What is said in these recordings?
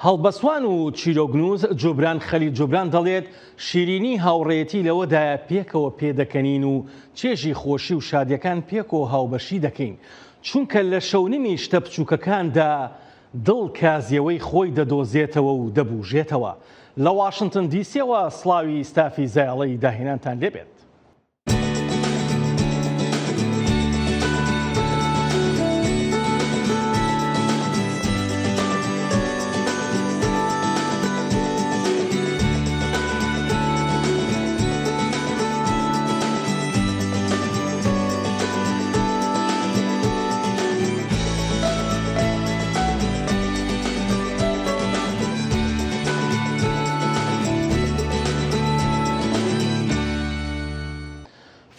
هەڵبەستوان و چیرۆکنووس جوبران خەلیل جوبران دەڵێت، شیرینی هاوڕێیەتی لەوەدایە پێکەوە پێدەکەنین و چێژی خۆشی و شادیەکان پێکەوە هاوبەشی دەکەین، چونکە لە شەونمی شتە بچووکەکاندا دڵ کازیەوەی خۆی دەدۆزێتەوە و دەبوژێتەوە. لە واشنتن دیسیەوە سڵاوی ستافی زایەڵەی داهێنانتان لێبێت.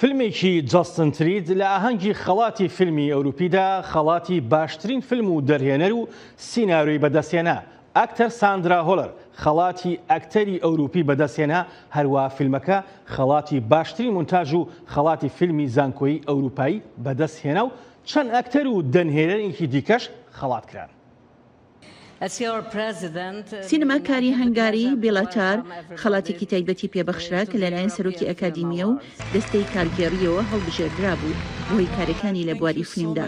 فیلمێکی جەستن ترید لە ئاهەنگی خەڵاتی فیلمی ئەوروپیدا خەڵاتی باشترین فیلم و دەرهێنەر و سیناریۆی بەدەستهێنا. ئەکتەر ساندرا هۆلەر خەڵاتی ئەکتەری ئەوروپی بەدەستهێنا، هەروا فیلمەکە خەڵاتی باشترین مونتاژ و خەڵاتی فیلمی زانکۆیی ئەوروپایی بەدەستهێنا و چەند ئەکتەر و دەنهێنەرێکی دیکەش خەڵات کران. سینەماکاری هەنگاری، بیڵا تار، خەڵاتێکی تایبەتی پێبەخشرا کە لەلایەن سەرۆکی ئەکادیمییە و دەستەی کارگێڕییەوە هەڵبژێردرابوو بەهۆی کارەکانی لە بواری فیلمدا.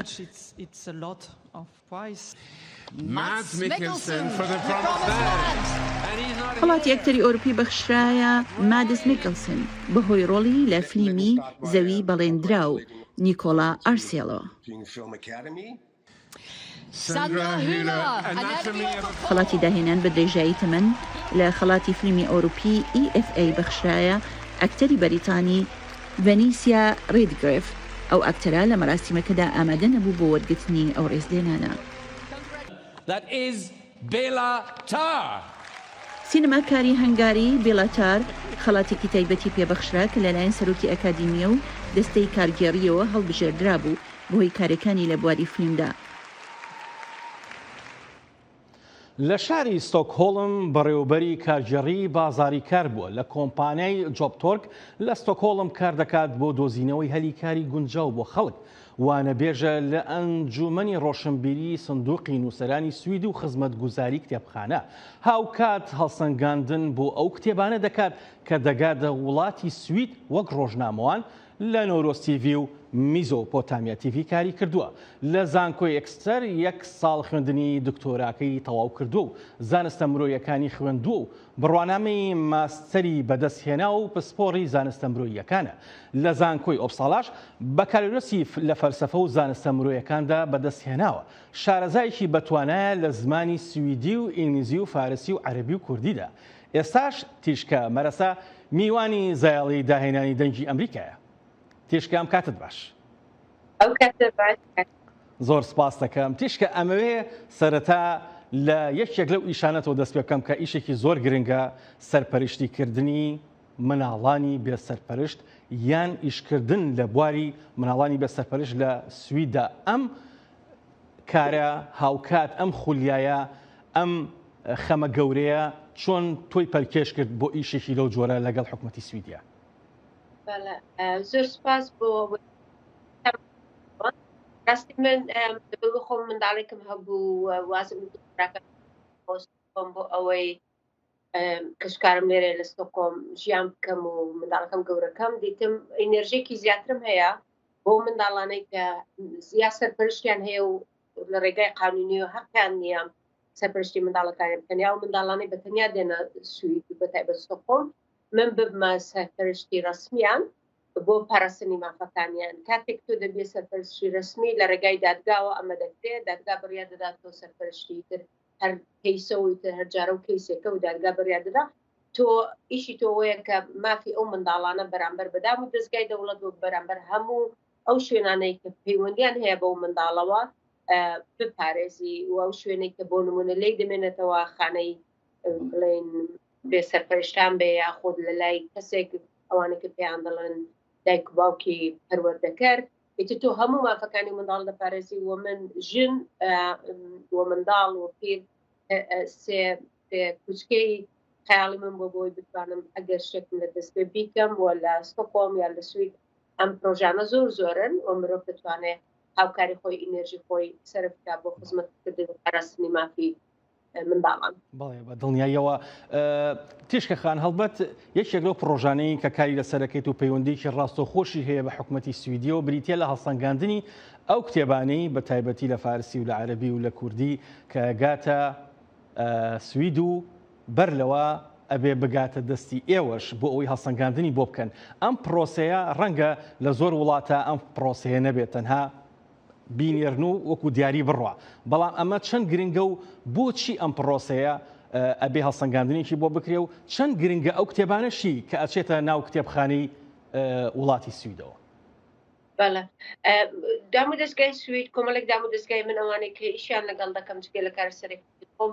خەڵاتی ئەکتەری ئەوروپی بەخشرایە مادس میکلسن بەهۆی ڕۆڵی لە فلیمی زەوی بەڵێندراو نیکۆڵا ئارسێڵۆ. خەڵاتی داهێنان بە درێژایی تەمەن لە خەڵاتی فلیمی ئەوروپی EFA بەخشرایە ئەکتەری بەریتانی ڤەنیسیا ڕیدگرێف، ئەو ئەکتەرە لە مەراسیمەکەدا ئامادە نەبوو بۆ وەرگرتنی ئەو ڕێزلێنانە. سینەماکاری هەنگاری، بیڵا تار، خەڵاتێکی تایبەتی پێبەخشرا کە لەلایەن سەرۆکی ئەکادیمییە و دەستەی کارگێڕییەوە هەڵبژێردرابوو بەهۆی کارەکانی لە بواری فلیمدا. لە شاری ستۆکهۆڵم بەڕێوەبەری کارگێڕیی بازاڕی کار بووە، لە کۆمپانیای جۆبتۆرگ لە ستۆکهۆڵم کاردەکات بۆ دۆزینەوەی هەلی کاری گونجاو بۆ خەڵک، وانەبێژە لە ئەنجوومەنی ڕۆشنبیریی سندوقی نووسەرانی سوید و خزمەتگوزاری کتێبخانە، هاوکات هەڵسەنگاندن بۆ ئەو کتێبانە دەکات کە دەگاتە وڵاتی سوید وەک ڕۆژنامەوان لە نەورۆز تیڤی و میزۆپۆتامیا تیڤی کاری کردووە. لە زانکۆی ئێکستەر یەک ساڵ خوێندنی دکتۆراکەی تەواو کردووە و زانستە مرۆییەکانی خوێندووە و بڕوانامەی ماستەری بەدەست هێنا و پسپۆڕی زانستە مرۆییەکانە. لە زانکۆی ئۆپسالاش بەکالۆریۆسی لە فەلسەفە و زانستە مرۆیەکاندا بەدەست هێناوە. شارەزایەکی بەتوانایە لە زمانی سویدی و ئینگلیزی و فارسی و عەرەبی و کوردیدا. ئێستاش تیشکە مەرەسە میوانی زایەڵی داهێنانی دەنگی ئەمریکایە. تیشکە ئەم کاتت باش. ئەو کاتە باش. زۆر سپاس دەکەم تیشکە ئەمەوێ سەرەتا لە یەکێک لەو ئیشانەتەوە دەست پێ بکەم کە ئیشێکی زۆر گرنگە سەرپەرشتیکردنی مناڵانی بێ سەرپەرشت یان ئیشکردن لە بواری مناڵانی بێ سەرپەرشت لە سویددا ئەم کارە هاوکات ئەم خولیایە ئەم خەمە گەورەیە چۆن تۆی پەلکێش کرد بۆ ئیشێکی لەو جۆرە لەگەڵ حکومەتی سویدیا؟ زۆر سپاس بۆ ڕاستی من خۆم منداڵێکم هەبوو وازم بۆ ئەوەی کەسوکارم لێرە لە ستۆکۆم ژیان بکەم و منداڵەکەم گەورەکەم دیتم ئینێرژێکی زیاترم هەیە بۆ منداڵانەی کە زیا سەرپەرشتیان هەیە و لە ڕێگای قانونی و حەقیان نییە سەرپەرشتی منداڵەکانی بکەن یا منداڵانەی بە تەنیا دێنە سوید بە تایبەت ستۆکۆم من ببمە سەرپەرشتی ڕەسمیان بۆ پاراستنی مافەکانیان کاتێک تۆ دەبیە سەرپەرشتی ڕەسمی لە ڕێگای دادگاوە ئەمە دەکرێت دادگا بڕیار دەدات تۆ سەرپەرشتی تر هەر کەیسە و تر هەر جارە و کەیسێکە و دادگا بڕیار دەدا تۆ ئیشی تۆوەیە کە مافی ئەو منداڵانە بەرامبەر بەدام و دەستگای دەوڵەت و بەرامبەر هەموو ئەو شوێنانەی کە پەیوەندیان هەیە بەو منداڵەوە بپارێزی و ئەو شوێنێک کە بۆ نمونە لی دەمێنێتەوە خانەی بڵێن بێ سەرپەرشتان بێ یاخود لە لای کەسێک ئەوانە کە پێیان دەڵێن دایک و باوکی پەروەردەکەر ئیتر تۆ هەموو مافەکانی منداڵ دەپارێزی و من ژن و منداڵ و پیر سێ کوچکەی خەیاڵی من بۆ بۆی بتوانم ئەگەر شتێکم لە دەست بێ بیکەم و لە ستۆکۆم یا لە سوید ئەم پرۆژانە زۆر زۆرن و مرۆڤ دەتوانێت هاوکاری خۆی ئینێرژی خۆی سەرف بکات بۆ خزمەتکردن و پاراستنی مافی. منداڵان. بەڵێ بە دڵنیاییەوە تیشکە خان هەڵبەت یەکێک لەو پڕۆژانەی کە کاری لەسەرەکەیت و پەیوەندیکی ڕاستەوخۆشی هەیە بە حکومەتی سویدیەوە بریتە لە هەڵسەنگاندنی ئەو کتێبانەی بە تایبەتی لە فارسی و لە عەربی و لە کوردی کە گاتە سوید و بەر لەوە ئەبێ بگاتە دەستی ئێوەش بۆ ئەوەی هەڵسەنگاندنی بۆ بکەن ئەم پرۆسەیە ڕەنگە لە زۆر وڵاتە ئەم پرۆسەیە نەبێت تەنها بینێرن و وەکو دیاری بڕوا بەڵام ئەمە چەند گرنگە و بۆچی ئەم پرۆسەیە ئەبێ هەڵسەنگاندنێکی بۆ بکرێ و چەند گرنگە ئەو کتێبانەشی کە ئەچێتە ناو کتێبخانەی وڵاتی سویدەوە؟ بەڵێ دام و دەستگای سوید کۆمەڵێک دام و دەستگای من ئەوانەی کە ئیشیان لەگەڵ دەکەم جگە لە کار سەرەکی خۆم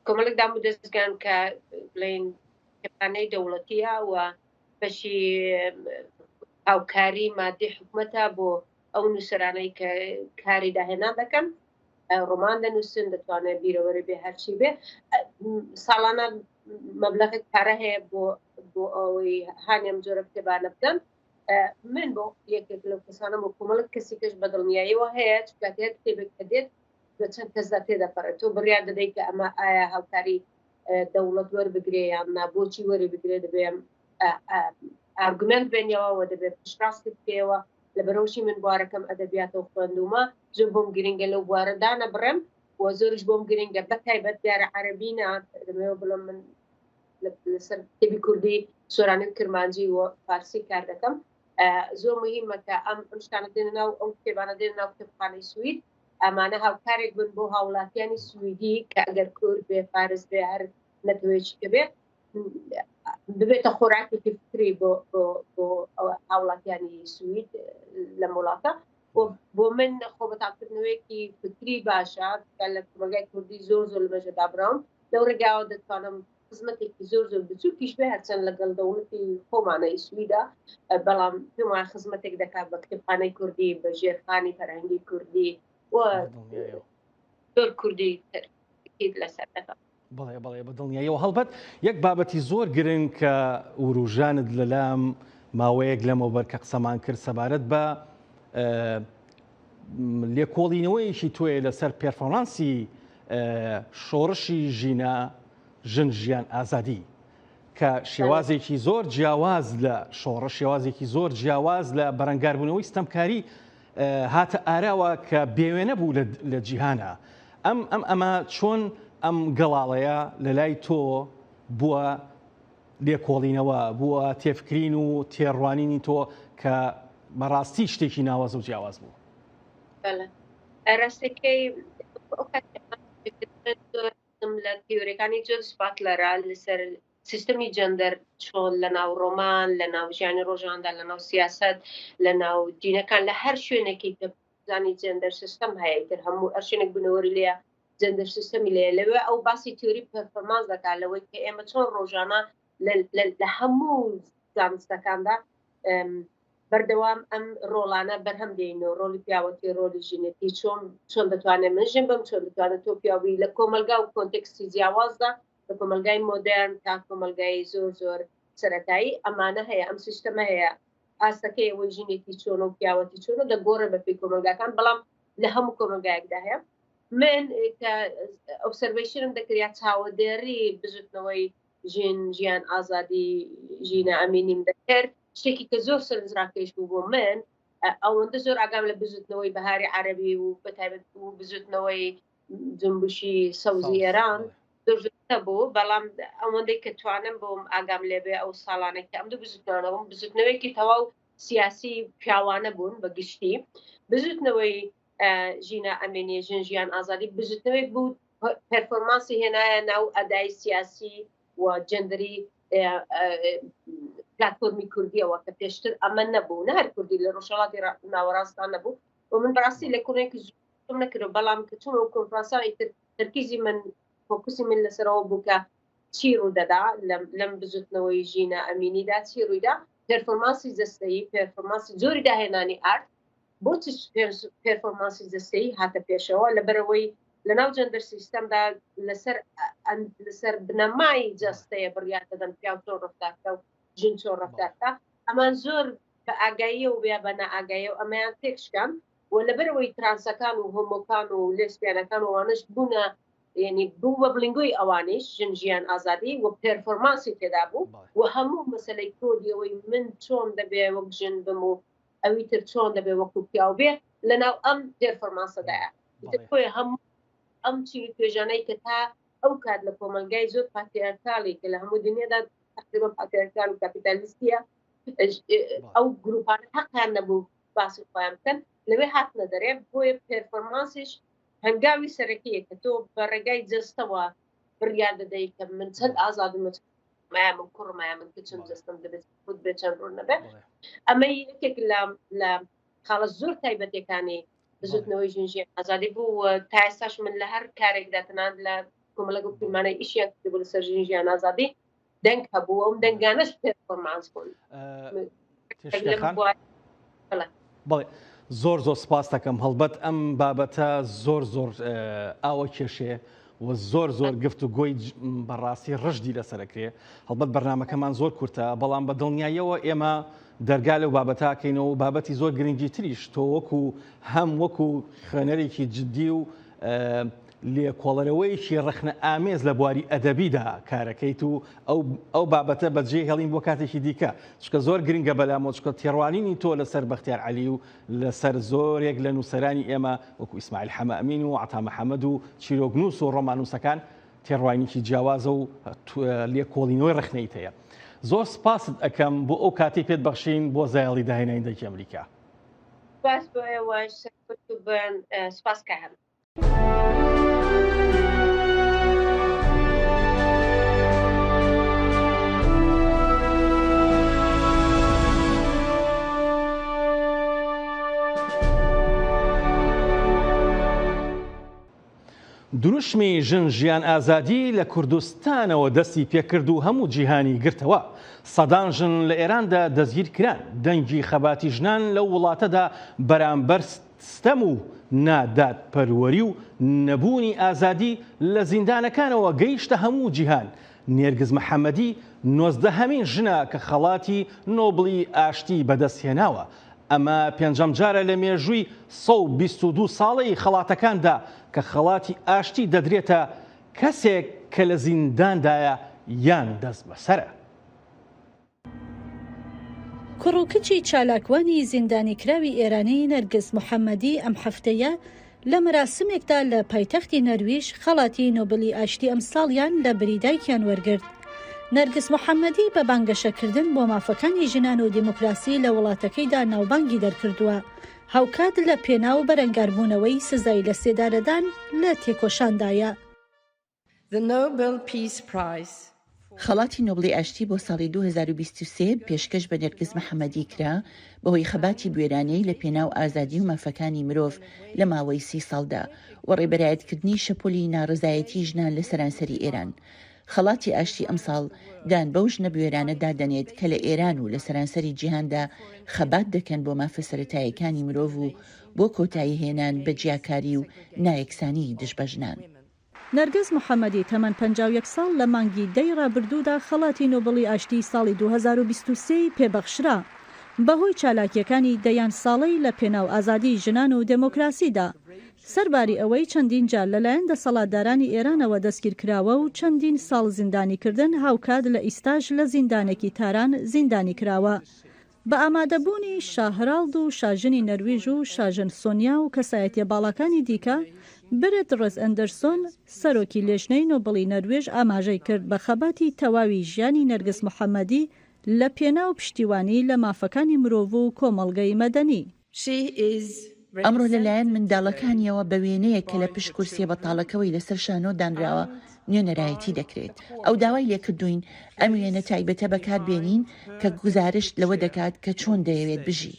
کۆمەڵێک دام و دەستگان کە بڵێن کتێبخانەی دەوڵەتیە و بەشی هاوکاری مادی حکومەتە بۆ ئەو نووسەرانەی کە کاری داهێنان دەکەن ڕۆمان دەنووسن دەتوانێت بیرەوەری بێ هەرچی بێ ساڵانە مەبلغێک پارە هەیە بۆ بۆ ئەوەی هانیم جۆرە کتێبانە بدەن من بۆ یەکێک لەو کەسانە بۆ کۆمەڵک کەسی کەش بە دڵنیاییەوە هەیە چکاتێت کتێبێک کە دێت بە چەند کەسدا تێدەپەڕێت تۆ بڕیار دەدەیت کە ئەمە ئایا هاوکاری دەوڵەت وەربگرێ یان نا بۆچی وەری بگرێ دەبێ ئارگومنت بێنیەوە و دەبێت پشتڕاستی بکەیەوە لە بەرەوشی من بوارەکەم ئەدەبیاتە و خوێندومە زۆر بۆم گرنگە لەو بوارە دانە بڕێم و زۆرش بۆم گرنگە بە تایبەت دیارە عەربی نا دەمەوە بڵم من لەسەر کتێبی کوردی سۆرانی و کرمانجی و فارسی کار دەکەم زۆر مهمە کە ئەم ئەم شتانە دێنە ناو ئەو کتێبانە دێنە ناو کتێبخانەی سوید ئەمانە هاوکارێک بن بۆ هاوڵاتیانی سویدی کە ئەگەر کورد بێ فارس بێ هەر نەتەوەیەکی کە بێ ببێتە خۆراکێکی فکری بۆ بۆ هاوڵاتیانی سوید لەم وڵاتە بۆ من خۆ بەتاکردنەوەیەکی فکری باشە کە لە کۆمەلگای کوردی زۆر زۆر لە مەژە دابراوم لەو ڕێگاوە دەتوانم خزمەتێکی زۆر زۆر بچووکیش بێ هەرچەند لەگەڵ دەوڵەتی خۆمانە سویدا بەڵام پێم وایە خزمەتێک دەکات بە کتێبخانەی کوردی بە ژێرخانی فەرهەنگی کوردی و زۆر کوردی تر لەسەر دەکەم. بەڵێ بەڵێ بە دڵنیاییەوە هەڵبەت یەک بابەتی زۆر گرنگ کە وروژانت لەلام ماوەیەک لەمەوبەر کە قسەمان کرد سەبارەت بە لێکۆڵینەوەیەکی تۆیە لەسەر پێرفۆرمانسی شۆڕشی ژینا ژن ژیان ئازادی کە شێوازێکی زۆر جیاواز لە شۆڕش شێوازێکی زۆر جیاواز لە بەرەنگاربوونەوەی ستەمکاری هاتە ئاراوە کە بێوێنە بوو لە جیهانە ئەم ئەم ئەمە چۆن ئەم گەڵاڵەیە لە لای تۆ بووە لێکۆڵینەوە بووە تێفکرین و تێڕوانینی تۆ کە بەڕاستی شتێکی ناوازە و جیاواز بوو؟ بەڵێ ڕاستەکەی لە تیۆریەکانی جۆرج باتلەرە لەسەر سیستمی جەندەر چۆن لە ناو ڕۆمان لە ناو ژیانی ڕۆژاندا لە ناو سیاست لە ناو دینەکان لە هەر شوێنێکی کە زانی جەندەر سیستم هەیە ئیتر هەموو هەر شوێنێک بنەوەری لێیە جەندەر سیستەمی لێیە لەوێ ئەو باسی تیۆری پێرفۆرمانس دەکات لەوەی کە ئێمە چۆن ڕۆژانە لە هەموو زانستەکاندا بەردەوام ئەم ڕۆڵانە بەرهەم دێنەوە ڕۆڵی پیاوەتی ڕۆلی ژنێتی چۆن چۆن دەتوانێت من ژن بم چۆن دەتوانێت تۆ پیاوی لە کۆمەلگا و کۆنتێکستی جیاوازدا لە کۆمەلگای مۆدێرن تا کۆمەلگای زۆر زۆر سەتایی ئەمانە هەیە ئەم سیستەمە هەیە ئاستەکەی ئەوەی ژنێتی چۆن و پیاوەتی چۆن و دەگۆڕێ بە پێی کۆمەلگاکان بەڵام لە هەموو کۆمەلگایەکدا هەیە من کە observation م دەکرد یا چاوەدێڕی بزوتنەوەی ژن ژیان ئازادی ژینا ئەمینیم دەکرد شتێکی کە زۆر سەرنجڕاکێش بوو بۆ من ئەوەندە زۆر ئاگام لە بزوتنەوەی بەهاری عەرەبی و بەتایبەت و بزوتنەوەی جنبشی سەوزی ئێران زۆر زۆر نەبوو بەڵام ئەوەندەی کە توانم بۆم ئاگام لێبێ ئەو ساڵانێک کە ئەم دوو بزوتنەوە بوون بزوتنەوەیەکی تەواو سیاسی پیاوانە بوون بە گشتی بزوتنەوەی ژینا ئەمینی ژن ژیان ئازادی بزوتنەوەیەک بوو پێرفۆرمانسی هێنایە ناو ئەدای سیاسی و جەندری پلاتفۆرمی کوردیەوە کە پێشتر ئەمە نەبوو نە هەر کوردی لە ڕۆژهەڵاتی ناوەڕاستان نەبوو و من بەڕاستی لە کوڕێکی زۆرم نەکرد بەڵام کە چوومە ئەو کۆنفرانسە ئیتر تەرکیزی من فۆکوسی من لەسەرەوە بوو کە چی ڕوودەدا لەم بزوتنەوەی ژینا ئەمینیدا چی ڕوویدا پێرفۆرمانسی جەستەیی پێرفۆرمانسی جۆری داهێنانی ئارت بۆچی پێرفۆرمانسی جەستەیی هاتە پێشەوە لەبەرەوەی لەناو جەندەر سیستەمدا لەسەر لەسەر بنەمای جەستەیە بڕیار دەدەن پیاو چۆن ڕفتارکە و ژن چۆن ڕفتارکە ئەمان زۆر بە ئاگاییە و یا بە نائاگاییە و ئەمەیان تێکشکان و لەبەرەوەی ترانسەکان و هۆمۆکان و لێسبیانەکان و ئەوانەش بوونە. یعنی بوو بە بڵینگۆی ئەوانیش ژن ژیان ئازادی و پێرفۆرمانسی تێدا بوو و هەموو مەسلەی کۆدی ئەوەی من چۆن دەبێ وەک ژن بم و ئەوی تر چۆن دەبێ وەکو پیاو بێ لەناو ئەم پێرفۆرمانسەدایە بۆیە هەموو ئەم چین و توێژانەی کە تا ئەو کات لە کۆمەلگای زۆر پاتریارکالی کە لە هەموو دنیادا تقریبا پاتریارکال و کاپیتالیستیە ئەو گروپانە حەقیان نەبوو باسی خۆیان بکەن لەوێ هاتنە دەرێ بۆیە پێرفۆرمانسیش هەنگاوی سەرەکیە کە تۆ بە ڕێگای جەستەوە بڕیار دەدەی کە من چەند ئازادم مایا من کوڕم مایا من کچم جەستم دەبێت خود بێت چەند ڕوون نەبێت ئەمە یەکێک لە لە خاڵە زۆر تایبەتەکانی بزوتنەوەی ژن ژیان ئازادی بوو و تا ئێستاش من لە هەر کارێکدا تەنانەت لە کۆمەڵێک و فیلمانەی ئیشیان کردبوو لەسەر ژن ژیان ئازادی دەنگ هەبوو ئەم دەنگانەش پێرفۆرمانس بوون بەڵێ زۆر زۆر سپاس دەکەم هەڵبەت ئەم بابەتە زۆر زۆر ئاوە کێشێ و زۆر زۆر گفت و گۆی بەڕاستی ڕژدی لەسەرەکرێ هەڵبەت بەرنمەکەمان زۆر کورتە بەڵام بە دڵنیاییەوە ئێمە دەرگا لەو بابەتاکەینەوە و بابەتی زۆر گرنگی تریش تۆ وەکو هەم وەکو خوێنەرێکی جددی و لێکۆڵەرەوەیەکی ڕەخنە ئامێز لە بواری ئەدەبیدا کارەکەیت و ئەو ئەو بابەتە بەجێ هێڵین بۆ کاتێکی دیکە چونکە زۆر گرنگە بەلامەوە چونکە تێڕوانینی تۆ لەسەر بەختیار عەلی و لەسەر زۆرێک لە نووسەرانی ئێمە وەکو ئیسماعیل حەمەئەمین و عەتا محەمەد و چیرۆکنووس و ڕۆماننووسەکان تێڕوانینێکی جیاوازە و لێکۆڵینەوەی ڕەخنەیت هەیە. زۆر سپاست ئەکەم بۆ ئەو کاتەی پێت بەخشین بۆ زایەڵی داهێنانی دەنگی ئەمریکا. سپاس بۆ ئێوەش سەرکەوتوو بن سپاس کە هەن. دروشمی ژن ژیان ئازادی لە کوردستانەوە دەستی پێکرد و هەموو جیهانی گرتەوە. سەدان ژن لە ئێراندا دەستگیر کران. دەنگی خەباتی ژنان لەو وڵاتەدا بەرامبەر ستەم و نادادپەروەری و نەبوونی ئازادی لە زیندانەکانەوە گەیشتە هەموو جیهان. نێرگز محەمەدی نۆزدەهەمین ژنە کە خەڵاتی نۆبڵی ئاشتی بەدەستهێناوە. ئەمە پێنجەم جارە لە مێژووی 122 ساڵەی خەڵاتەکاندا کە خەڵاتی ئاشتی دەدرێتە کەسێک کە لە زینداندایە یان دەستبەسەرە. کوڕ و کچی چالاکوانی زیندانیکراوی ئێرانی نەرگس محەمەدی ئەم هەفتەیە لە مەراسمێکدا لە پایتەختی نەرویژ خەڵاتی نۆبڵی ئاشتی ئەمساڵیان لە بری دایکیان وەرگرت. نەرگس محەمەدی بە بانگەشەکردن بۆ مافەکانی ژنان و دیموکراسی لە وڵاتەکەیدا ناوبانگی دەرکردووە، هاوکات لە پێناو بەرەنگاربوونەوەی سزای لەسێدارەدان لە تێکۆشاندایە. The Nobel Peace Prize for. خەڵاتی نۆبڵی ئاشتی بۆ ساڵی 2023 پێشکەش بە نێرگز محەمەدی کرا بەهۆی خەباتی بوێرانەی لە پێناو ئازادی و مافەکانی مرۆڤ لە ماوەی سی ساڵدا و ڕێبەرایەتکردنی شەپۆلی ناڕەزایەتی ژنان لە سەرانسەری ئێران. خەڵاتی ئاشتی ئەمساڵ دان بەو ژنە بوێرانەدا دەنێت کە لە ئێران و لە سەرانسەری جیهاندا خەبات دەکەن بۆ مافە سەرەتایەکانی مرۆڤ و بۆ کۆتاییهێنان بە جیاکاری و نایەکسانیی دژ بە ژنان. نەرگس محەمەدی تەمەن 51 ساڵ لە مانگی دەی ڕابردوودا خەڵاتی نۆبڵی ئاشتیی ساڵی 2023 ی پێبەخشرا بەهۆی چالاکییەکانی دەیان ساڵەی لە پێناو ئازادیی ژنان و دێمۆکراسیدا. سەرباری ئەوەی چەندین جار لەلایەن دەسەڵاتدارانی ئێرانەوە دەستگیرکراوە و چەندین ساڵ زیندانیکردن هاوکات لە ئیستاش لە زیندانێکی تاران زیندانیکراوە. بە ئامادەبوونی شا هراڵد و شاژنی نەرویژ و شاژن سۆنیا و کەسایەتیە باڵاکانی دیکە، برت ڕێس ئەندرسۆن، سەرۆکی لێژنەی نۆبڵی نەروێژ ئاماژەی کرد بە خەباتی تەواوی ژیانی نەرگس محەمەدی لە پێناو پشتیوانی لە مافەکانی مرۆڤ و کۆمەڵگەی مەدەنی. ئەمڕۆ لەلایەن منداڵەکانیەوە بە وێنەیەک کە لە پشت کورسیە بەتاڵەکەوەی لەسەر شانۆ دانراوە نوێنەرایەتی دەکرێت. ئەو داوای لێکردووین ئەم وێنە تایبەتە بەکاربێنین کە گوزارشت لەوە دەکات کە چۆن دەیەوێت بژی.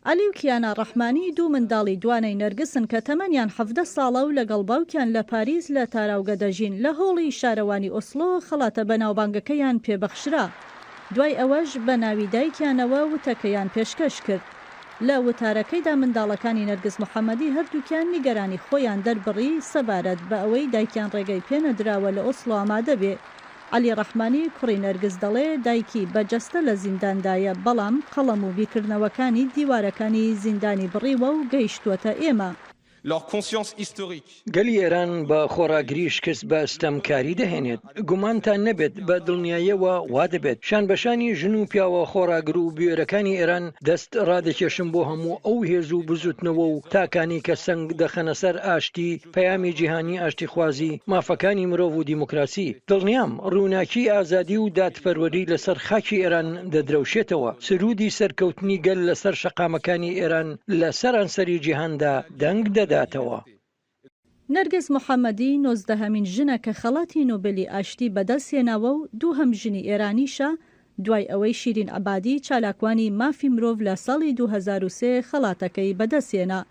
عەلی و کیانا ڕەحمانی دوو منداڵی دوانەی نەرگسن کە تەمەنیان 17 ساڵە و لەگەڵ باوکیان لە پاریس لە تاراوگە دەژین، لە هۆڵی شارەوانی ئۆسلۆ خەڵاتە بەناوبانگەکەیان پێبەخشرا. دوای ئەوەش بە ناوی دایکیانەوە وتەکەیان پێشکەش کرد. لە وتارەکەیدا منداڵەکانی نەرگس محەمەدی هەردووکیان نیگەرانی خۆیان دەربڕی سەبارەت بە ئەوەی دایکیان ڕێگەی پێنەدراوە لە ئۆسڵۆ ئامادە بێ. عەلی ڕەحمانی کوڕی نەرگس دەڵێ دایکی بە جەستە لە زینداندایە بەڵام قەڵەم و بیرکردنەوەکانی دیوارەکانی زیندانی بڕیوە و گەیشتووەتە ئێمە. Leur conscience historique. گەلی ئێران بە خۆڕاگری شکست بە ستەمکاری دەهێنێت. گومانتان نەبێت بە دڵنیاییەوە وا دەبێت. شانبەشانی ژن و پیاوە خۆڕاگر و بوێرەکانی ئێران دەست ڕادەکێشم بۆ هەموو ئەو هێز و بزووتنەوە و تاکانەی کە سەنگ دەخەنە سەر ئاشتی، پەیامی جیهانی ئاشتیخوازی، مافەکانی مرۆڤ و دیموکراسی. دڵنیام ڕووناکیی ئازادی و دادپەروەری لەسەر خاکی ئێران دەدرەوشێتەوە، سروودی سەرکەوتنی گەل لەسەر شەقامەکانی ئێران لە سەرانسەری جیهاندا دەنگ دەداتەوە. نەرگس محەمەدی نۆزدەهەمین ژنە کە خەڵاتی نۆبێلی ئاشتی بەدەستهێناوە و دووهەم ژنی ئێرانیشە دوای ئەوەی شیرین عەبادی چالاکوانی مافی مرۆڤ لە ساڵی 2003 خەڵاتەکەی بەدەستهێنا.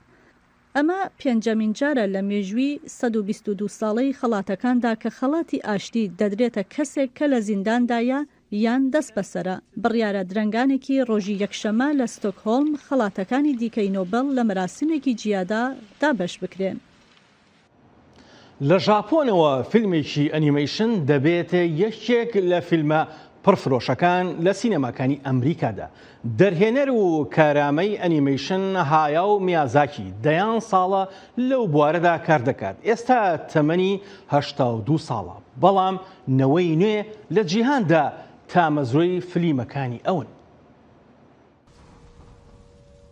ئەمە پێنجەمین جارە لە مێژووی 122 ساڵەی خەڵاتەکاندا کە خەڵاتی ئاشتی دەدرێتە کەسێک کە لە زینداندایە یان دەستبەسەرە. بڕیارە درەنگانێکی ڕۆژی یەکشەممە لە ستۆکهۆڵم خەڵاتەکانی دیکەی نۆبڵ لە مەراسیمێکی جیادا دابەش بکرێن. لە ژاپۆنەوە فیلمێکی ئەنیمەیشن دەبێتە یەکێک لە فیلمە پڕفرۆشەکان لە سینەماکانی ئەمریکادا. دەرهێنەر و کارامەی ئەنیمەیشن هایاو میازاکی دەیان ساڵە لەو بوارەدا کار دەکات، ئێستا تەمەنی 82 ساڵە، بەڵام نەوەی نوێ لە جیهاندا تامەزرۆی فلیمەکانی ئەون.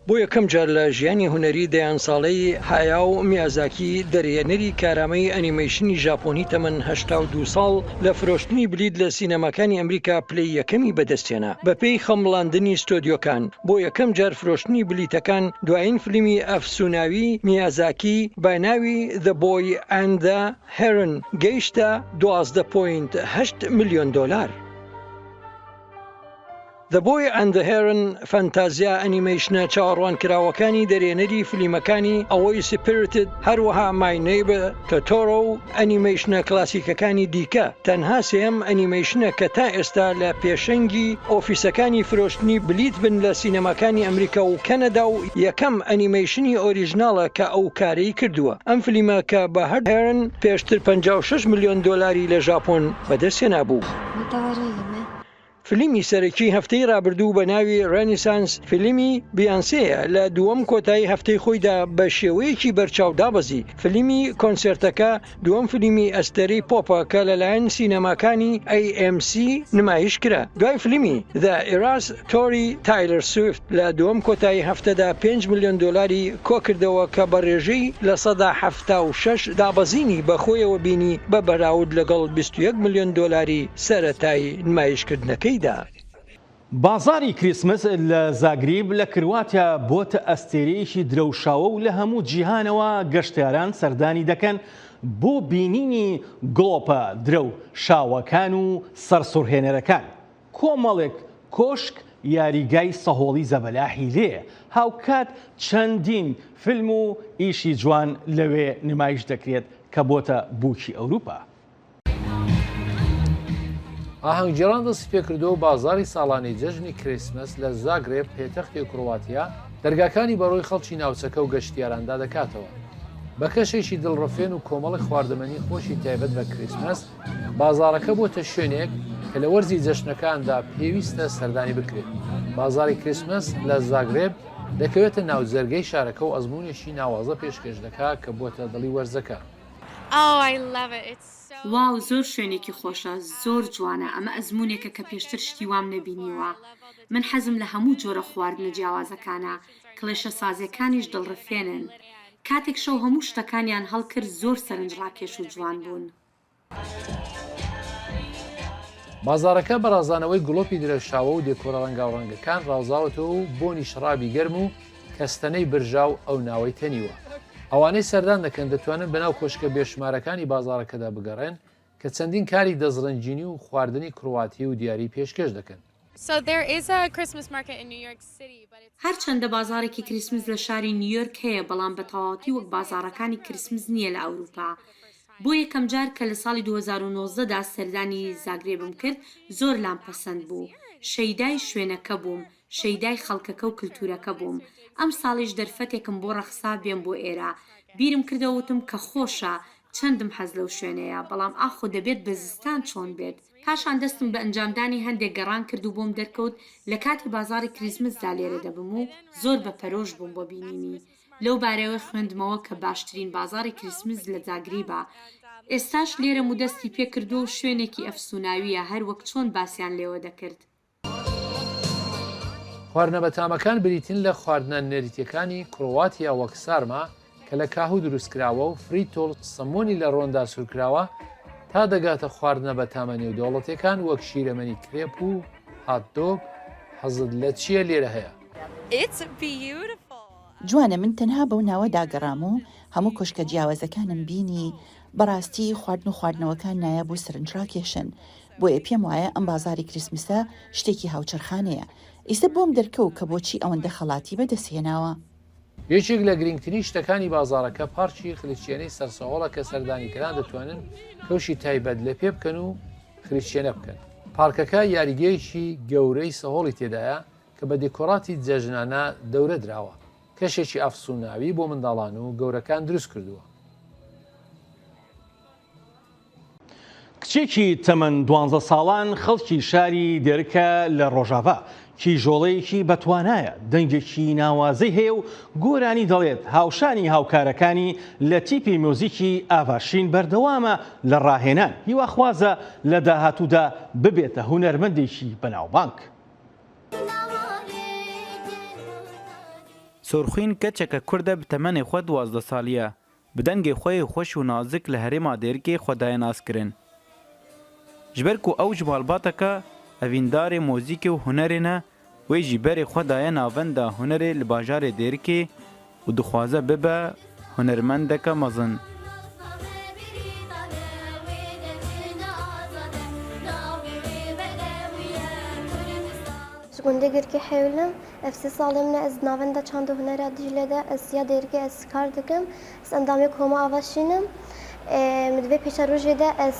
بۆ یەکەم جار لە ژیانی هونەری دەیان ساڵەی هایاو میازاکی، دەرهێنەری کارامەی ئەنیمەیشنی ژاپۆنی تەمەن 82 ساڵ، لە فرۆشتنی بلیت لە سینەماکانی ئەمریکا پلەی یەکەمی بەدەستهێنا. بەپێی خەمڵاندنی ستۆدیۆکان، بۆ یەکەم جار فرۆشتنی بلیتەکان دوایین فلیمی ئەفسوناوی میازاکی بە ناوی The Boy and the Heron گەیشتە 12 point هەشت ملیۆن دۆلار. The Boy and the Heron فەنتازیا ئەنیمەیشنە چاوەڕوانکراوەکانی دەرهێنەری فلیمەکانی ئەوەی Spirited، هەروەها My Neighbor Totoro و ئەنیمەیشنە کلاسیکەکانی دیکە، تەنها سێیەم ئەنیمەیشنە کە تا ئێستا لە پێشەنگی ئۆفیسەکانی فرۆشتنی بلیت بن لە سینەماکانی ئەمریکا و کەنەدا و یەکەم ئەنیمەیشنی ئۆریژناڵە کە ئەو کارەی کردووە. ئەم فلیمە کە بە Heron پێشتر 56 ملیۆن دۆلاری لە ژاپۆن بەدەستهێنابوو. فلیمی سەرەکی هەفتەی رابردوو بە ناوی Renaissance فلیمی بیانسێیە لە دووەم کۆتایی هەفتەی خۆیدا بە شێوەیەکی بەرچاو دابەزی. فلیمی کۆنسێرتەکە دووەم فلیمی ئەستێرەی پۆپە کە لەلایەن سینەماکانی AMC نمایش کرا دوای فلیمی The Eras Tour ی تایلەر سویفت لە دووەم کۆتایی هەفتەدا پێنج ملیۆن دۆلاری کۆکردەوە کە بە رێژەی 76% دابەزینی بەخۆیەوە بینی بە بەراورد لەگەڵ 21 ملیۆن دۆلاری سەرەتای نمایشکردنەکەیدا. بازاڕی کریسمس لە زاگریب لە کرواتیا بۆتە ئەستێرەیەکی درەوشاوە و لە هەموو جیهانەوە گەشتیاران سەردانی دەکەن بۆ بینینی گڵۆپە درەوشاوەکان و سەرسوڕهێنەرەکان. کۆمەڵێک کۆشک یاریگای سەهۆڵی زەبەلاحی لێیە، هاوکات چەندین فیلم و ئیشی جوان لەوێ نمایش دەکرێت کە بۆتە بووکی ئەوروپا. ئاهەنگگێڕان دەستیپێکردووە و بازاڕی ساڵانەی جەژنی کریسمس لە زاگرێب پێتەختی کرواتیا دەرگاکانی بەڕووی خەڵکی ناوچەکە و گەشتیاراندا دەکاتەوە. بە کەشێکی دڵڕفێن و کۆمەڵێک خواردەمەنی خۆشی تایبەت بە کریسمس، بازاڕەکە بۆتە شوێنێک کە لە وەرزی جەژنەکاندا پێویستە سەردانی بکرێت. بازاڕی کریسمس لە زاگرێب دەکەوێتە ناوجەرگەی شارەکە و ئەزموونێکی ناوازە پێشکێش دەکات کە بۆتە دڵی وەرزەکە. واو زۆر شوێنێکی خۆشە زۆر جوانە ئەمە ئەزموونێکە کە پێشتر شتی وام نەبینیوە من حەزم لە هەموو جۆرە خواردنە جیاوازەکانە کڵێشە سازێکانیش دڵڕفێنن کاتێک شەو هەموو شتەکانیان هەڵکرد زۆر سەرنجڕاکێش و جوان بوون. بازاڕەکە بە ڕازانەوەی گڵۆپی درەوشاوە و دێکۆرە ڕەنگاوڕەنگەکان ڕازاوەتەوە و بۆنی شەڕابی گەرم و کەستەنەی برژاو ئەو ناوەی تەنیوە. ئەوانەی سەردان دەکەن دەتوانن بەناو کۆشکە بێشومارەکانی بازاڕەکەدا بگەڕێن کە چەندین کاری دەستڕەنگینی و خواردنی کڕواتی و دیاری پێشکێش دەکەن. هەرچەندە بازاڕێکی کریسمس لە شاری نیویۆرک هەیە، بەڵام بە تەواوەتی وەک بازاڕەکانی کریسمس نییە لە ئەوروپا. بۆ یەکەمجار کە لە ساڵی 2019 دا سەردانی زاگرێبم کرد، زۆر لام پەسەند بوو. شەیدای شوێنەکە بووم، شەیدای خەڵکەکە و کلتورەکە بووم. ئەمساڵیش دەرفەتێکم بۆ ڕەخسا بێم بۆ ئێرە. بیرم کردەوە وتم کە خۆشە، چەندم حەز لەو شوێنەیە، بەڵام ئاخۆ دەبێت بە زستان چۆن بێت؟ پاشان دەستم بە ئەنجامدانی هەندێک گەڕان کرد و بۆم دەرکەوت لە کاتی بازاڕی کریسمسدا لێرە دەبم و زۆر بە پەرۆش بووم بۆ بینینی. لەو بارەیەوە خوێندمەوە کە باشترین بازاڕی کریسمس لە زاگریبە. ئێستاش لێرەم و دەستی پێکردووە و شوێنێکی ئەفسوناوییە هەر وەک چۆن باسیان لێوە دەکرد. خواردنە بەتامەکان بریتین لە خواردنە نەریتیەکانی کرۆواتیا وەک سارما کە لە کاهو دروستکراوە و فریتۆڵ سەمۆنی لە ڕۆندا سوورکراوە تا دەگاتە خواردنە بەتامە نێودەوڵەتیەکان وەک شیرەمەنی کرێپ و هات دۆگ، حەزت لە چیە لێرە هەیە. جوانە من تەنها بەو ناوەدا گەڕام و هەموو کۆشکە جیاوازەکانم بینی بەڕاستی خواردن و خواردنەوەکان نایاب و سەرنجڕاکێشن بۆیە پێم وایە ئەم بازاڕی کریسمسە شتێکی هاوچەرخانەیە ئیستە بۆم دەرکەوت کە بۆچی ئەوەندە خەڵاتی بەدەستهێناوە. یەکێک لە گرنگترین شتەکانی بازاڕەکە پارکی خلیچێنەی سەرسەهۆڵە کە سەردانیکەران دەتوانن کەوشی تایبەت لە پێ بکەن و خلیچێنە بکەن. پارکەکە یاریگەیەکی گەورەی سەهۆڵی تێدایە کە بە دیکۆراتی جەژنانە دەورە دراوە، کەشێکی ئەفسوناوی بۆ منداڵان و گەورەکان دروست کردووە. کچێکی تەمەن دوانزە ساڵان خەڵکی شاری دێرکە لە ڕۆژاڤا، کیژۆڵەیەکی بەتوانایە، دەنگێکی ناوازەی هەیە و گۆرانی دەڵێت، هاوشانی هاوکارەکانی لە تیپی میوزیکی ئاڤاشین بەردەوامە لە ڕاهێنان، هیواخوازە لە داهاتوودا ببێتە هونەرمەندێکی بەناوبانگ. سۆرخوین کەچەکە کوردە bi temenê xwe 12 salî ye. Bi dengê xwe yê xweş û nazik li herêma Dêrikê xwe daye naskirin. Ji ber ku ew ji malbateke evîndarê mozîkê û hunerê ne, wê jî berê xwe daye navenda hunerê li bajarê Dêrikê û dixwaze bibe hunermendeke mezin. Ji gundê Girkê Hewlim ev sê salê min e ez di navenda çand û hunera Dîcle de ez ya Dêrikê ez kar dikim. Ez endamê Koma Avaşîn im. Min di vê pêşerojê de ez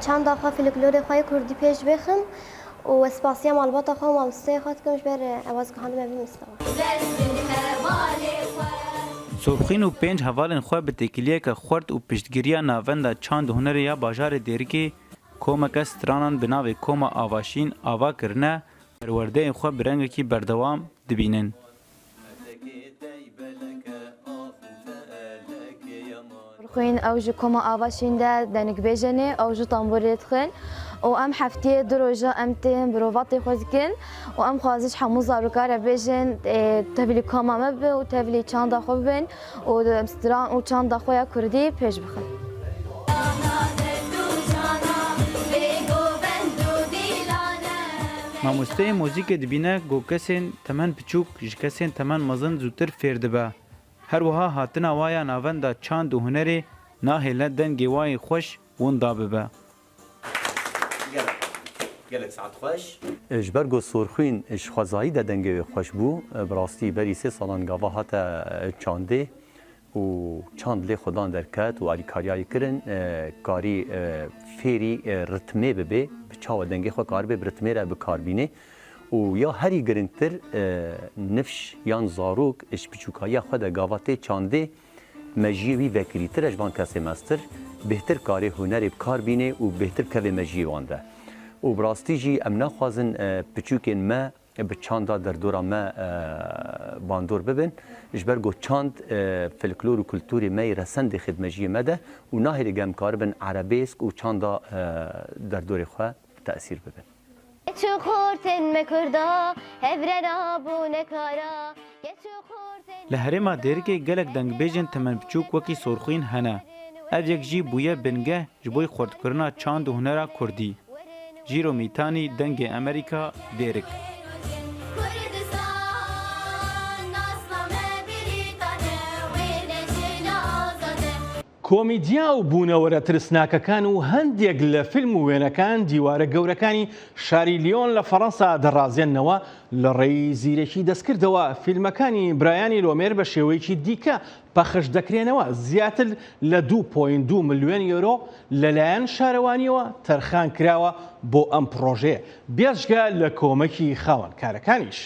çanda xwe, folklorê xwe yê kurdî pêş bixim û ez spasiya malbata xwe û mamosteyê xwe dikim ji ber ew ez gihandime vê mistewa. Sorxwîn û pênc hevalên xwe bi têkiliyeke xurt û piştgiriya Navenda Çand û Hunerê ya bajarê Dêrikê komeke stranan bi navê Koma Avaşîn ava kirine, perwerdeyên xwe bi rengekî berdewam dibînin. Xwîn ew ji koma ava şîn de denikbêjenê ew ji tamborê dixwin û em heftiyê du roja em tên birovatê xwe dikin û em xwazin ji hemû zaroka re bêjin tevlî koma me bibin û tevlî çanda xwe bibin û stran û çanda xwe ya kurdî pêş bixin. Mamosteyê muzîkê dibîne ku kesên temen piçûk ji kesên temen mezin zûtir fêr dibe. Her wiha hatina wa ya navenda çand û hunerê nahêle dengê wa yê xweş winda bibe. Ji ber ku Sorxwîn ji xwezayî de dengê wê xweş bû, bi rastî berî sê salan gava hate çandê û çand lê xwedan derket û alîkariya wî kirin, karî fêrî ritmê bibe, bi çawa dengê xwe karibe bi ritmê re bikarbîne û ya herî giringtir nifş yan zarok ji piçûkayiya xwe de gava tê çandê mejiyê wî vekirîtir e ji van kesê meztir, bêhtir karê hunerê bi kar bîne û bêhtir bikeve mejiyê wan de. Û bi rastî jî em naxwazin piçûkên me bi çanda derdora me bandor bibin, ji ber ku çand folklor û kulturê me yê resen dê xêdmejiyê me de û nahêle ku em karibin erebêsk û çanda derdorê xwe tesîr bibin. Li herêma Dêrikê gelek dengbêjên temenbiçûk wekî Sorxwîn hene. Ev yek jî bûye bingeh ji bo xurtkirina çand û hunera kurdî. Jîro Mîtanî, Dengê Amerîka, Dêrik. کۆمیدیا و بوونەوەرە ترسناکەکان و هەندێک لە فیلم و وێنەکان دیوارە گەورەکانی شاری لیۆن لە فەڕەنسا دەڕازێننەوە لە ڕێی زیرەکی دەستکردەوە فیلمەکانی برایانی لۆمێر بە شێوەیەکی دیکە پەخش دەکرێنەوە زیاتر لە 2.2 ملیۆن یۆرۆ لەلایەن شارەوانیەوە تەرخان کراوە بۆ ئەم پڕۆژەیە بێجگە لە کۆمەکی خاوەن کارەکانیش.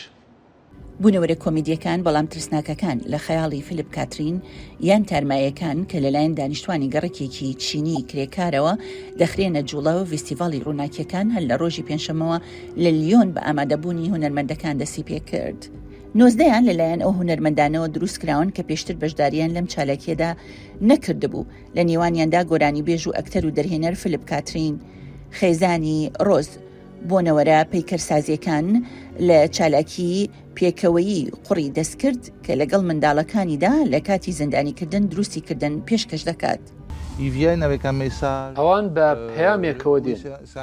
بوونەوەرە کۆمیدییەکان بەڵام ترسناکەکان لە خەیاڵی فیلیپ کاترین یان تارمایەکان کە لەلایەن دانیشتوانی گەڕەکێکی چینی کرێکارەوە دەخرێنە جوڵە و ڤیستیڤاڵی ڕووناکیەکان هەر لە ڕۆژی پێنجشەممەوە لە لیۆن بە ئامادەبوونی هونەرمەندەکان دەستی پێکرد. نۆزدەیان لەلایەن ئەو هونەرمەندانەوە دروستکراون کە پێشتر بەشدارییان لەم چالاکییەدا نەکردبوو، لە نێوانیاندا گۆرانیبێژ و ئەکتەر و دەرهێنەر فیلیپ کاترین، خێزانی ڕۆز، بۆنەوەرە پەیکەرسازییەکان لە چالاکیی پێکەوەیی قوڕی دەستکرد کە لەگەڵ منداڵەکانیدا لە کاتی زیندانیکردن دروستی کردن پێشکەش دەکات. ئەوان بە پەیامێکەوە دێن.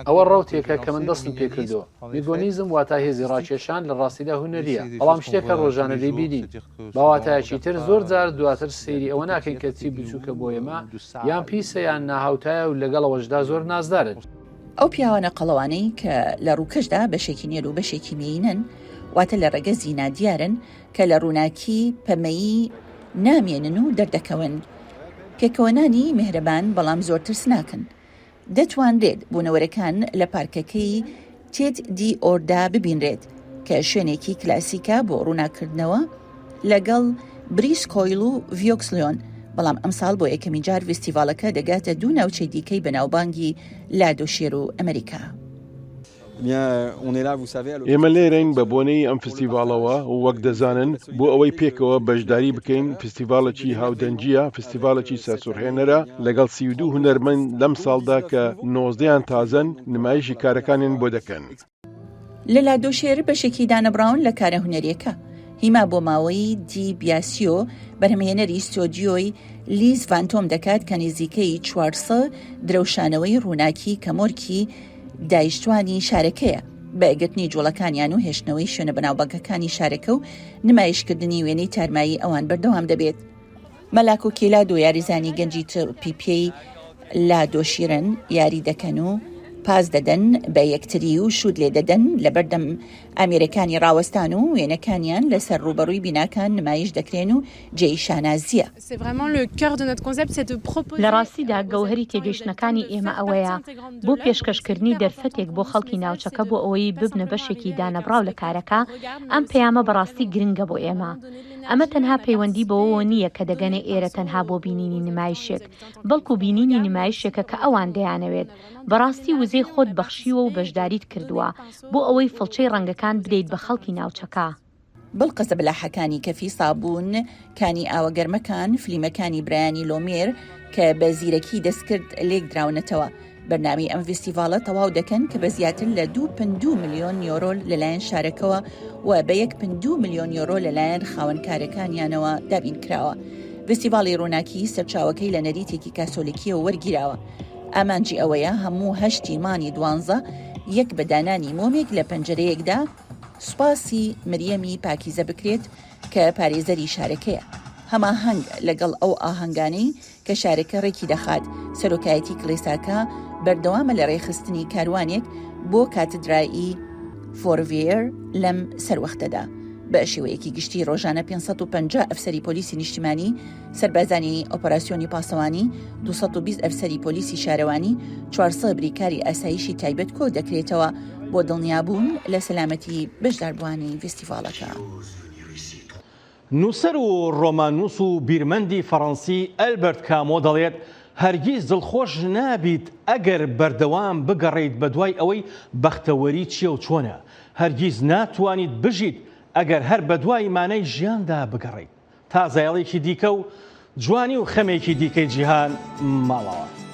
ئەوە ڕەوتێکە کە من دەستم پێ کردووە. میگۆنیزم واتا هێزی ڕاکێشان لە ڕاستیدا هونەرییە، بەڵام شتێکە ڕۆژانە دەیبینین. بە واتایەکی تر، زۆر جار دواتر سەیری ئەوە ناکەین کە چی بچووکە بۆ ئێمە، یان پیسە یان ناهاوتایە و لەگەڵ ئەوەشدا زۆر نازدارن. ئەو پیاوانە قەڵەوانەی کە لە ڕووکەشدا بەشێکی نێر و بەشێکی مێینەن، واتە لە ڕەگەزی نادیارن کە لە ڕووناکی پەمەیی نامێنن و دەردەکەون. پێکەوەنانی میهرەبان بەڵام زۆر ترسناکن. دەتوانرێت بوونەوەرەکان لە پارکەکەی تێت دی ئۆردا ببینرێت کە شوێنێکی کلاسیکە بۆ ڕووناککردنەوە لەگەڵ بریس کۆیل و ڤیۆکس لیۆن، بەڵام ئەمساڵ بۆ یەکەمین جار ڤیستیڤاڵەکە دەگاتە دوو ناوچەی دیکەی بەناوبانگی لادۆشێر و ئەمریکا. ئێمە لێرەین بە بۆنەی ئەم فستیڤاڵەوە و وەک دەزانن بۆ ئەوەی پێکەوە بەشداری بکەین، فستیڤاڵێکی هاودەنگییە، فستیڤاڵێکی سەرسوڕهێنەرە لەگەڵ 32 هونەرمەند لەمساڵدا کە نۆزدەیان تازەن، نمایشی کارەکانیان بۆ دەکەن. لە لادۆشێر بەشێکی دانەبڕاون لە کارە هونەرییەکە. هیما بۆ ماوەی دی بیاسیۆ، بەرهەمهێنەری ستۆدیۆی لیز ڤانتۆم دەکات کە نزیکەی 400 درەوشانەوەی ڕووناکی کە مۆرکی دایشتوانی شارەکەیە، بە گرتنی جوڵەکانیان و هێشتنەوەی شوێنە بەناوبانگەکانی شارەکە و نمایشکردنی وێنەی تارمایی ئەوان بەردەوام دەبێت. مەلاک و کیلا دوو یاریزانی گەنجی تۆپی پێی لادۆشیرن یاری دەکەن و پاس دەدەن بە یەکتری و شووت لێدەدەن لەبەردەم ئامێرەکانی ڕاوەستان و وێنەکانیان لەسەر ڕووبەڕووی بیناکان نمایش دەکرێن و جێی شانازییە. لە ڕاستیدا گەوهەری تێگەیشتنەکانی ئێمە ئەوەیە بۆ پێشکەشکردنی دەرفەتێک بۆ خەڵکی ناوچەکە بۆ ئەوەی ببنە بەشێکی دانەبڕاو لە کارەکە، ئەم پەیامە بەڕاستی گرنگە بۆ ئێمە. ئەمە تەنها پەیوەندی بەوەوە نییە کە دەگەنە ئێرە تەنها بۆ بینینی نمایشێک، بەڵکو بینینی نمایشێکە کە ئەوان دەیانەوێت. بەڕاستی وزەی خۆت بەخشیوە و بەشداریت کردووە بۆ ئەوەی فڵچەی ڕەنگەکان بدەیت بە خەڵکی ناوچەکە. بڵقە زەبەلاحەکانی کەفی سابوون، کانی ئاوە گەرمەکان، فلیمەکانی برایانی لۆمێر کە بە زیرەکی دەستکرد لێکدراونەتەوە، بەرنامەی ئەم ڤیستیڤاڵە تەواو دەکەن کە بە زیاتر لە دوو پن دوو ملیۆن یۆرۆ لەلایەن شارەکەوە و بە یەک پن دوو ملیۆن یۆرۆ لەلایەن خاوەنکارەکانیانەوە دابین کراوە. ڤیستیڤاڵی ڕووناکی سەرچاوەکەی لە نەریتێکی کاسۆلیکییەوە وەرگیراوە. ئامانجی ئەوەیە هەموو هەشتی مانگی دوانزە یەک بە دانانی مۆمێک لە پەنجەرەیەکدا سوپاسی مریەمی پاکیزە بکرێت کە پارێزەری شارەکەیە. هەماهەنگ لەگەڵ ئەو ئاهەنگانەی کە شارەکە ڕێکی دەخات، سەرۆکایەتی کڵێساکە بەردەوامە لە ڕێکخستنی کاروانێک بۆ کاتدرایی فۆرڤێر لەم سەروەختەدا. بە شێوەیەکی گشتی ڕۆژانە 550 ئەفسەری پۆلیسی نیشتیمانی، سەربازانی ئۆپەراسیۆنی پاسەوانی، 220 ئەفسەری پۆلیسی شارەوانی، 400 بریکاری ئاسایشی تایبەت کۆ دەکرێتەوە بۆ دڵنیابوون لە سەلامەتی بەشداربووانی ڤیستیڤاڵەکە. نووسەر و ڕۆماننووس و بیرمەندی فەڕەنسی ئەلبەرت کامۆ دەڵێت، هەرگیز دڵخۆش نابیت ئەگەر بەردەوام بگەڕێیت بەدوای ئەوەی بەختەوەری چییە و چۆنە، هەرگیز ناتوانیت بژیت ئەگەر هەر بەدوای مانای ژیاندا بگەڕێیت. تا زایەڵێکی دیکە و جوانی و خەمێکی دیکەی جیهان ماڵاوات.